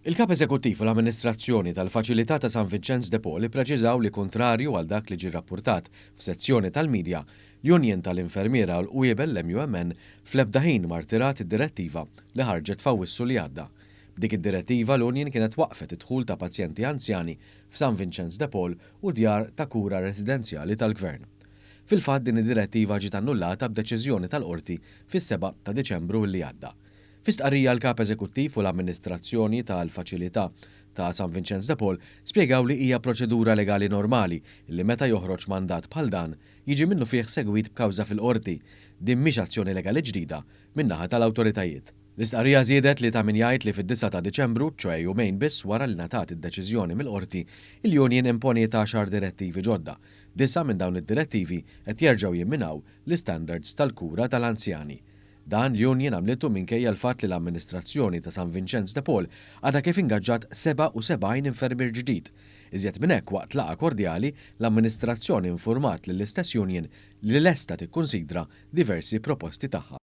Il-Kap Eżekuttiv u l-Amministrazzjoni tal-Faċilità ta' San Vinċenz de Paul ippreċiżaw li kuntrarju għal dak li ġie rrappurtat f'sezzjoni tal-midja, l-Union tal-Infermiera u l-Qwiebel l-MUMN fl-ebda ħin ma rtirat id-direttiva li ħarġet f'Awwissu li għadda. B'dik id-direttiva l-Union kienet waqqfet id-dħul ta' pazjenti anzjani f'San Vinċenz de Paul u djar ta' kura residenzjali tal-Gvern. Fil-fatt din id-direttiva ġiet annullata b'deċiżjoni tal-Qorti fis-7 ta' Diċembru li għadda. Fi stqarrija l-Kap Eżekuttiv u l-Amministrazzjoni tal-Faċilità ta' San Vinċenz de Paul spjegaw li hija proċedura legali normali li meta joħroġ mandat bħal dan jiġi minnufih segwit b'kawża fil-qorti. Din mhix azzjoni legali ġdida min-naħa tal-awtoritajiet. L-istqarrija żiedet li ta' min jgħid li fid-9 ta' Diċembru, ċoè jumejn biss wara li ngħatat id-deċiżjoni mill-Qorti, il-Union imponiet għaxar direttivi ġodda. Disgħa minn dawn id-direttivi qed jerġgħu jimminaw l-istandards tal-kura tal-anzjani. Dan l-Union għamlitu minkejja l-fatt li l-amministrazzjoni ta' San Vinċenz de Paul għadha kif ingaġġat 77 infermier ġdid. Iżjed minn hekk waqt laqgħa kordjali, l-amministrazzjoni infurmat lill-istess union li lesta tikkunsidra diversi proposti tagħha.